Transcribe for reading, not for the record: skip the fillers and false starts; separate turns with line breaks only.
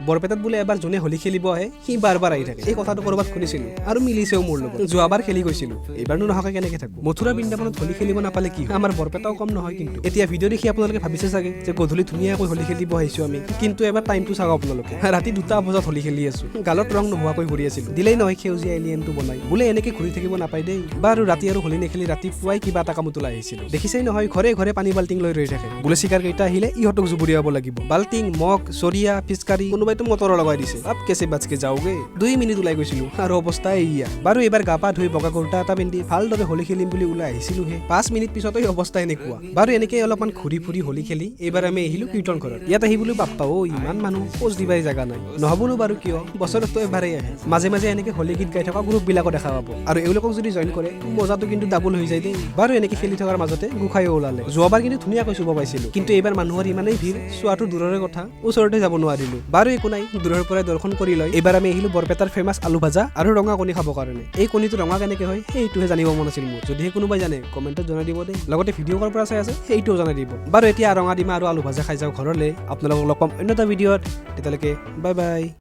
বৰপেটাত বোলে এবাৰ যোনে হোলী খেলিব আহে, সি বাৰ বাৰ আহি থাকে। এই কথাটো ক'ৰবাত শুনিছিলো আৰু মিলিছেও মোৰ লগত। যোৱাবাৰ খেলি গৈছিলো, এইবাৰনো নহাকৈ কেনেকে থাকো? মথুৰা বৃন্দাবনত হোলী খেলিব নাপালে কি হয়? আমাৰ বৰপেটাও কম নহয় কিন্তু। এতিয়া ভিডিঅ' দেখি আপোনালোকে ভাবিছে চাগে যে গধূলি ধুনীয়াকৈ হোলী খেলিব আহিছো আমি। কিন্তু এবাৰ টাইমটো চাওক আপোনালোকে, ৰাতি 2টা বজাত হোলী খেলি আছো। গালত ৰং নোহোৱাকৈ ঘূৰি আছিলো। দিলেই নহয় সেউজীয়া এলিয়েনটো বনাই। বোলে এনেকে ঘূৰি থাকিব নাপায় দেই। বাৰু, ৰাতি আৰু হোলী নেখেলি ৰাতিপুৱাই কিবা এটা কামত ওলাই আহিছিলো। দেখিছেই নহয়, ঘৰে ঘৰে পানী বাল্টিং লৈ ৰৈ থাকে। বোলে চিকাৰ কেইটা আহিলে ইহঁতক জুবুৰিয়াব লাগিব। বাল্টিং, মগ, চৰিয়া, ফিচকাৰী, কোনোবাইতো মটৰো লগাই দিছে। अब कैसे बच के जाओगे? 2 মিনিট ওলাই গৈছিলো আৰু অৱস্থা এইয়া। বাৰু, এইবাৰ গা পা ধুই বগা কুৰ্তা এটা পিন্ধি ভালদৰে হোলী খেলিম বুলি ওলাই আহিছিলোহে, 5 মিনিট পিছতে অৱস্থা এনেকুৱা। বাৰু, এনেকেই অলপমান ঘূৰি ফুৰি হোলী খেলি এইবাৰ আমি আহিলো কীৰ্তন ঘৰত। ইয়াত আহি বোলো, বাপ্পা অ, ইমান মানুহ, খোজ দিবাই জেগা নাই। নহ'বনো বাৰু কিয়, বছৰততো এবাৰেই আহে। মাজে মাজে এনেকে হোলী গীত গাই থকা গ্ৰুপবিলাকো দেখা পাব আৰু এওঁলোকক যদি জইন কৰে, মজাটো কিন্তু ডাবুল হৈ যায় দেই। বাৰু, এনেকে খেলি থকাৰ মাজতে গোসাঁইও ওলালে। যোৱাবাৰ কিন্তু ধুনীয়াকৈ চুব পাইছিলো, কিন্তু এইবাৰ মানুহৰ ইমানেই ভিৰ, চোৱাটো দূৰৰে কথা, ওচৰতে যাব নোৱাৰিলো। বাৰু, একো নাই, দূৰৰ পৰাই দৰ্শন কৰি লয়। এইবাৰ আমি আহিলো বৰপেটাৰ ফেমাছ আলু ভাজা আৰু ৰঙা কণী খাবৰ কাৰণে। এই কণীটো ৰঙা কেনেকে হয়, সেইটোহে জানিব মন আছিল মোৰ। যদিহে কোনোবাই জানে, কমেণ্টত জনাই দিব দেই। লগতে ভিডিঅ' ক'ৰ পৰা চাই আছে, সেইটোও জনাই দিব। বাৰু, এতিয়া ৰঙা ডিমা আৰু আলু ভাজা খাই যাওঁ ঘৰলৈ। আপোনালোকক লগ পাম অন্য এটা ভিডিঅ'ত। তেতিয়ালৈকে বাই বাই।